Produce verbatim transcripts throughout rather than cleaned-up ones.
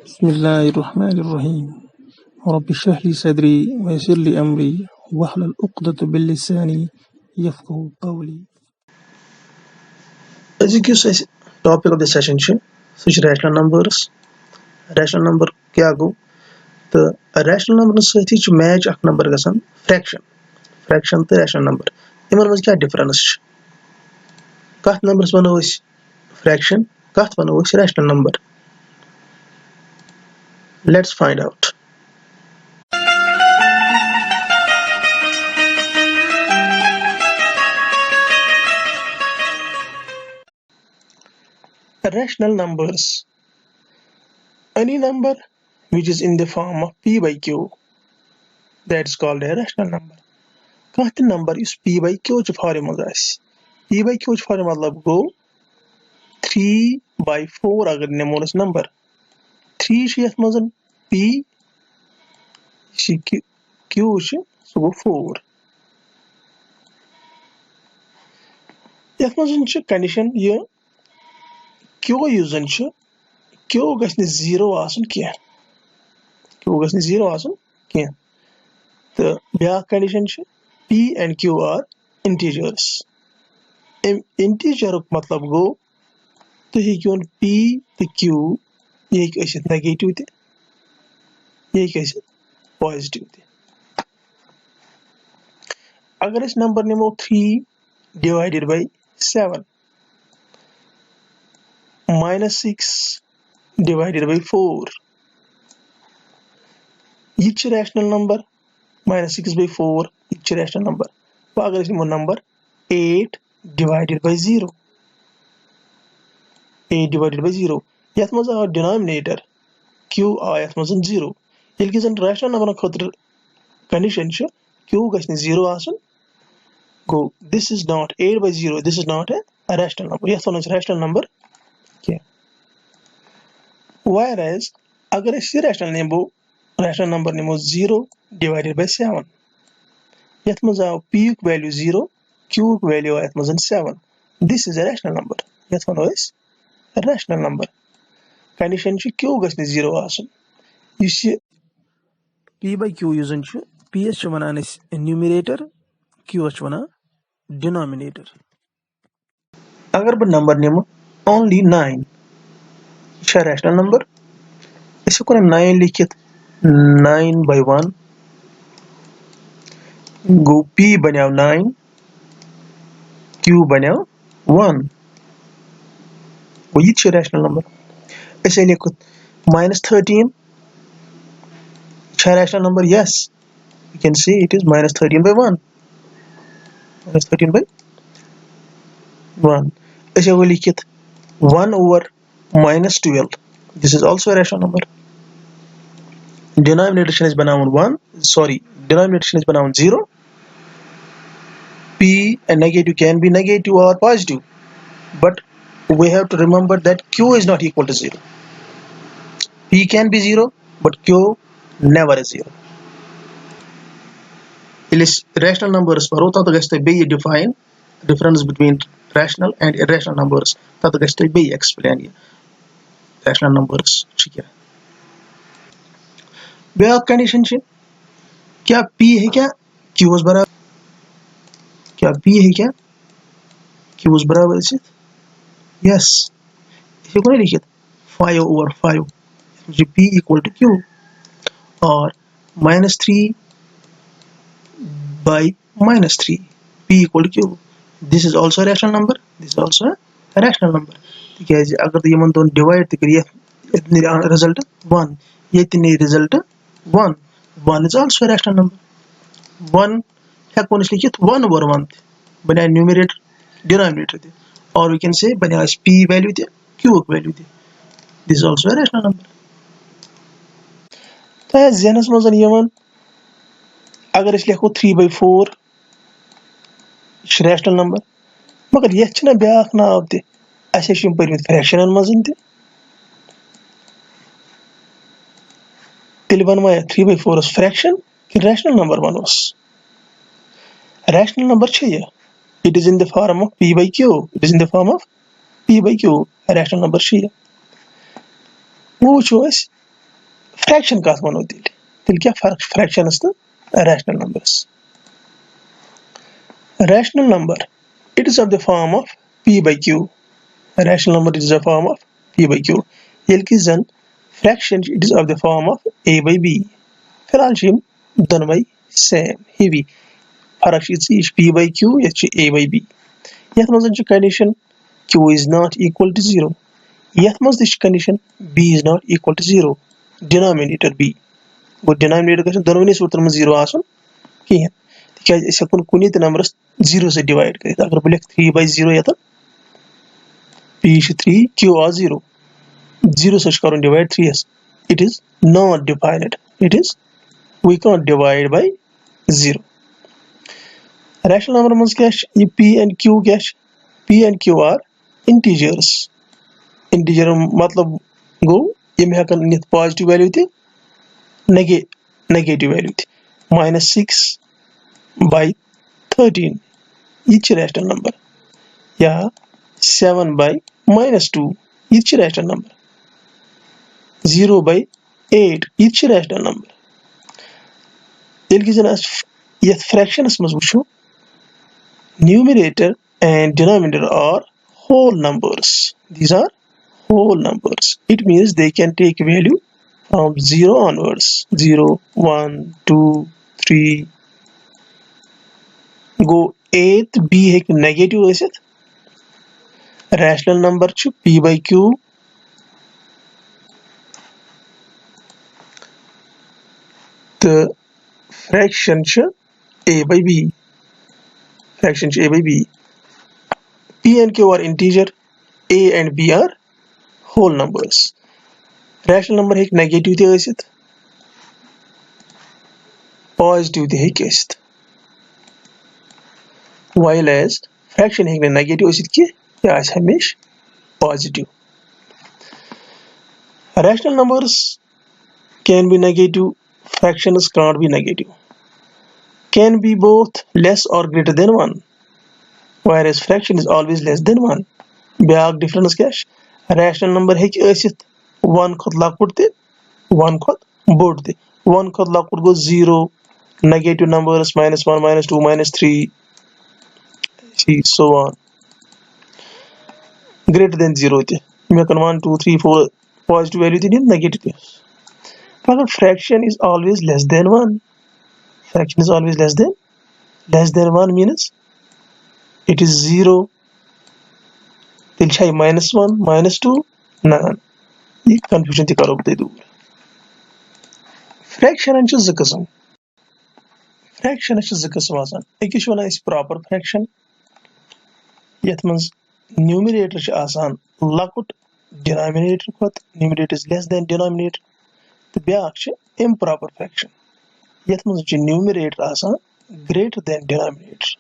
بسم الله الرحمن الرحيم. رب اشرح لي صدري ويسر لي أمري واحلل عقدة من لساني يفقهوا قولي. أزیُک یُس اَسہِ topic of the session چھُ، سُہ چھُ rational numbers. Rational number کیٛاہ گوٚو؟ تہٕ rational numberن سۭتی چھُ match اکھ number گژھان fraction. Fraction تہٕ rational number، یِمن منٛز کیٛاہ difference چھِ؟ کَتھ numberس وَنو أسۍ fraction، کَتھ وَنو أسۍ rational number؟ Let's find out. Rational numbers. Any number which is in the form of P by Q, that is called a rational number. کانٛہہ تہِ number یُس P by Q چہِ form منٛز آسہِ، P by Q چہِ form مطلب گوٚو three by four اگر نِمون أسۍ number، three چھُ یَتھ منٛز P، یُس یہِ Q چھُ، سُہ گوٚو four. یَتھ منٛز چھِ condition یہِ، Q یُس زَن چھُ، Q گژھِ نہٕ zero آسُن کینٛہہ، Q گژھِ نہٕ zero آسُن کینٛہہ. تہٕ بیٛاکھ condition چھِ P and Q are integers. اَمہِ integerُک مطلب گوٚو، تُہۍ ہیٚکِو P تہٕ Q، یہِ ہیٚکہِ ٲسِتھ negative تہِ، یہِ ہیٚکہِ ٲسِتھ positive تہِ. اگر أسۍ number نِمو three divided by seven minus six divided by four، یہِ تہِ چھِ rational number، minus six by four، یہِ تہِ چھِ rational number. وۄنۍ اگر أسۍ نِمو number eight divided by zero، eight divided by zero، یَتھ منٛز آو denominator Q آو یَتھ منٛز zero، ییٚلہِ کہِ زَن rational numberن خٲطرٕ condition چھِ Q گژھِ نہٕ zero آسُن، گوٚو this is not eight by zero، this is not a rational number، یَتھ وَنو أسۍ rational number کینٛہہ. Whereas اگر أسۍ یہِ rational نِمو، rational number نِمو zero divided by seven، یَتھ منٛز آو P یُک value zero، Q یُک value آو یَتھ منٛز seven، this is a rational number، یَتھ وَنو أسۍ rational number. Condition چھِ Q گژھِ نہٕ zero آسُن. یُس یہِ P by Q یُس زَن چھُ، P یَس چھِ وَنان أسۍ numerator، Q یَس چھِ وَنان denominator. اگر بہٕ number نِمہٕ only nine، یہِ چھا rational number؟ أسۍ ہٮ۪کو نہٕ nine لیکھِتھ، nine by one گوٚو P بنیو nine، Q بنیو one، گوٚو یہِ تہِ چھُ rational number. أسۍ ہٮ۪کو لیکھِتھ minus thirteen، یہِ چھا rational number؟ Yes، we can say it is minus thirteen by one. Minus thirteen by one. أسۍ ہٮ۪کو لیکھِتھ one over minus twelve. This is also a rational number. Denominator چھِنہٕ أسۍ بناوُن one، sorry، denominator چھِنہٕ أسۍ بناوُن zero. P and negative can be negative or positive, but we have to remember that Q is not equal to zero. P can be zero, but Q never is zero. ییٚلہِ أسۍ rational numbers پَرو، تَتھ گژھِ تۄہہِ بیٚیہِ define difference between rational and irrational numbers، تَتھ گژھِ تۄہہِ بیٚیہِ explain یہِ rational numbers چھِ کیٛاہ. بیٛاکھ condition چھِ، کیٛاہ P ہیٚکیٛاہ Q یَس برابر؟ کیٛاہ P ہیٚکیٛاہ Q یَس برابر ٲسِتھ؟ Yes، أسۍ ہٮ۪کو نا لیکھِتھ five over five، یَتھ منٛز چھُ P equal to Q، or minus three by minus three، P equal to Q. This is also a rational number. This is also a rational number. تِکیٛازِ اگر تُہۍ یِمن دۄن divide تہِ کٔرِو، یَتھ، ییٚتہِ نیرِ result one، ییٚتہِ نیرِ result one. One is also a rational number. One ہٮ۪کون أسۍ لیکھِتھ one over one تہِ، بَنیٛاو numerator denominator تہِ، or we can say بَنیٛاو اَسہِ P value تہِ، Q یُک value تہِ. This is also a rational number. تۄہہِ آسہِ ذہنَس منٛز یِوان، اگر أسۍ لیکھو three by four، یہِ چھُ rational number، مگر یَتھ چھُنہ بیٛاکھ ناو تہِ، اَسہِ چھِ یِم پٔرمٕتۍ fractionن منٛز تہِ. تیٚلہِ وَنوا یَتھ three by fourس fraction کِنہٕ rational number وَنوس؟ Rational number چھُ یہِ. It is in the form of P by Q. It is in the form of P by Q. Rational number چھُ یہِ. وۄنۍ وٕچھو أسۍ فریکشن کتھ ونو تیٚلہِ؟ تیٚلہِ کیٛاہ فرق چھِ فریکشنس تہٕ ریشنل نمبرس؟ Rational number, it is of the form of P by Q. Rational number, it is a form of P by Q. ییٚلہِ کہِ زن فریکشن چھِ, it is of the form of A by B. فی الحال چھِ یِم دۄنوَے same, ہِوی. فرق چھِ یِژٕے, یہِ چھِ P by Q, یَتھ چھِ A by B. یَتھ منٛز چھِ condition Q is not equal to zero. یَتھ منٛز تہِ چھِ condition B is not equal to zero. Denominator B. گوٚو, denominator گژھِ نہٕ دۄنوٕنی صوٗرتن منٛز zero آسُن کِہیٖنۍ, تِکیٛازِ أسۍ ہٮ۪کو نہٕ کُنی تہِ نمبرس zero سۭتۍ divide کٔرِتھ. اگر بہٕ لیکھٕ three by zero یَتَن, P چھِ three, Q آو zero. Zero سۭتۍ چھُ کَرُن divide three یَس. It is not definite. It is, we can't divide by zero. Rational number منٛز کیٛاہ چھِ یہِ P and Q کیٛاہ چھِ؟ P and Q are integers. Integer مطلب گوٚو یِم ہٮ۪کَن نِتھ positive value تہِ, nega-, negative value تہِ. Minus six by thirteen, یہِ تہِ چھِ rational number. یا seven by minus two, یہِ تہِ چھِ rational number. Zero by eight, یہِ تہِ چھِ rational number. ییٚلہِ کہِ زَن اَسہِ یَتھ فریکشنَس منٛز وٕچھو, numerator and denominator are whole numbers. These are whole numbers. It means they can take value from zero onwards. Zero, one, two, three. گوٚو, A تہٕ B ہیٚکہِ negative ٲسِتھ. Rational number چھُ P by Q. تہٕ fraction چھُ A by B. Fraction چھُ A by B. P and Q are integer. A and B are whole numbers. Rational number ہیٚکہِ negative تہِ ٲسِتھ, positive تہِ ہیٚکہِ ٲسِتھ. While as fraction ہیٚکہِ نہٕ negative ٲسِتھ کینٛہہ, یہِ آسہِ ہمیشہِ positive. Rational numbers can be negative, fractions can't be negative. Can be both less or greater than one, whereas fraction is always less than one. بیٛاکھ difference کیٛاہ چھِ؟ Rational number ہیٚکہِ ٲسِتھ one کھۄتہٕ لۄکُٹ تہِ, one کھۄتہٕ بوٚڑ تہِ. One کھۄتہٕ لۄکُٹ گوٚو zero, negative numbers minus one, minus two, minus three, see, so on. Greater than zero تہِ. یِم ہٮ۪کَن one, two, three, four positive value تہِ نِتھ, negative تہِ. مگر fraction is always less than one. Fraction is always less than, less than one means it is zero. تیٚلہِ چھا یہِ minus one, minus two? نہ, یہِ confusion تہِ کَرو بہٕ تۄہہِ دوٗر. Fractionن چھِ زٕ قٕسٕم. Fractionس چھِ زٕ قٕسٕم آسان. أکِس چھِ وَنان أسۍ proper fraction, یَتھ منٛز numerator چھُ آسان لۄکُٹ denominator کھۄتہٕ, numerator is less than denominator, تہٕ بیٛاکھ چھِ improper fraction, یَتھ منٛز چھِ numerator آسان greater than denominator.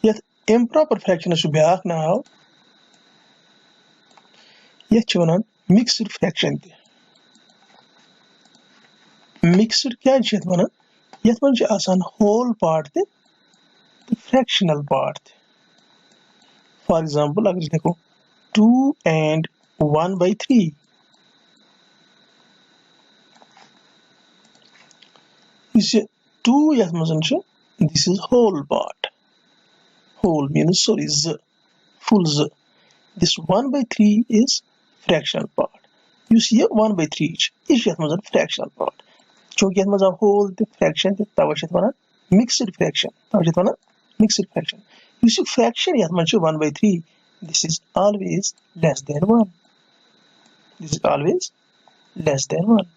یَتھ improper fractionس چھُ بیٛاکھ ناو, یَتھ چھِ وَنان mixed fraction تہِ. Mixed کیٛازِ چھِ یَتھ وَنان؟ یَتھ منٛز چھِ آسان whole part تہِ تہٕ fractional part تہِ. For example, اگر أسۍ لیکھو two and one by three, یُس یہِ two یَتھ منٛز چھُ, this is whole part. Whole means, sorry, زٕ, full زٕ. This one by three is fractional part. یُس یہِ one by three چھُ, یہِ چھُ یَتھ منٛز fractional part. چوٗنٛکہِ یَتھ منٛز آو whole تہِ, fraction تہِ, تَوَے چھِ یَتھ وَنان mixed fraction. تَوَے چھِ یَتھ وَنان mixed fraction. یُس یہِ fraction یَتھ منٛز چھُ one by three, this is always less than one. This is always less than one.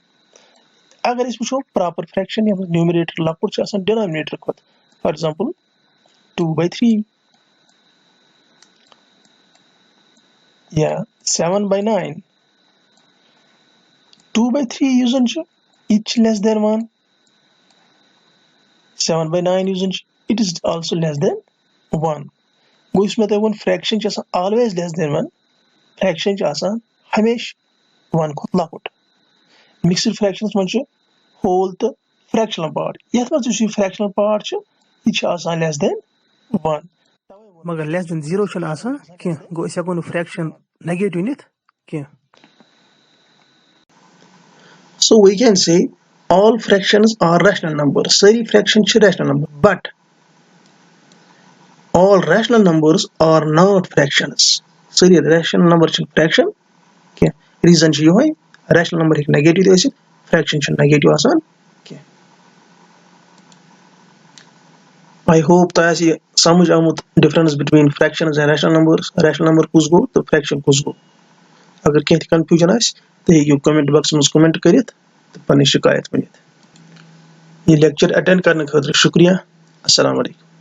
اگر أسۍ وٕچھو proper fraction, یَتھ منٛز numerator لۄکُٹ چھُ آسان denominator کھۄتہٕ, for example, two by three یا seven by nine. Two by three یُس زَن چھُ, یہِ تہِ چھُ less than one. Seven by nine یُس زَن چھُ, it is also less than one. گوٚو, یُس مےٚ تۄہہِ ووٚن, fraction چھُ آسان always less than one. Fraction چھُ آسان ہمیشہِ one کھۄتہٕ لۄکُٹ. Mixed fractionس منٛز چھُ whole تہٕ fractional part. یَتھ منٛز یُس یہِ fractional part چھُ, یہِ چھُ آسان less than one. مگر less than zero چھُنہٕ آسان کینٛہہ. گوٚو, أسۍ ہٮ۪کو نہٕ fraction negative نِتھ کینٛہہ. So we can say all fractions are rational numbers. سٲری fraction چھِ rational number, but all rational numbers are not fractions. سٲری rational number چھِنہٕ fraction کینٛہہ. Reason چھُ یِہوٚے, rational number ہیٚکہِ negative تہِ ٲسِتھ, fraction چھُنہٕ negative آسان کینٛہہ. I hope تۄہہِ آسہِ یہِ سمجھ آمُت difference between fractions and rational numbers. Rational number کُس گوٚو تہٕ fraction کُس گوٚو. اگر کینٛہہ تہِ confusion آسہِ, تُہۍ ہیٚکِو comment box منٛز comment کٔرِتھ تہٕ پنٕنۍ شکایت ؤنِتھ. یہِ lecture attend کرنہٕ خٲطرٕ شُکریہ. السلام علیکم.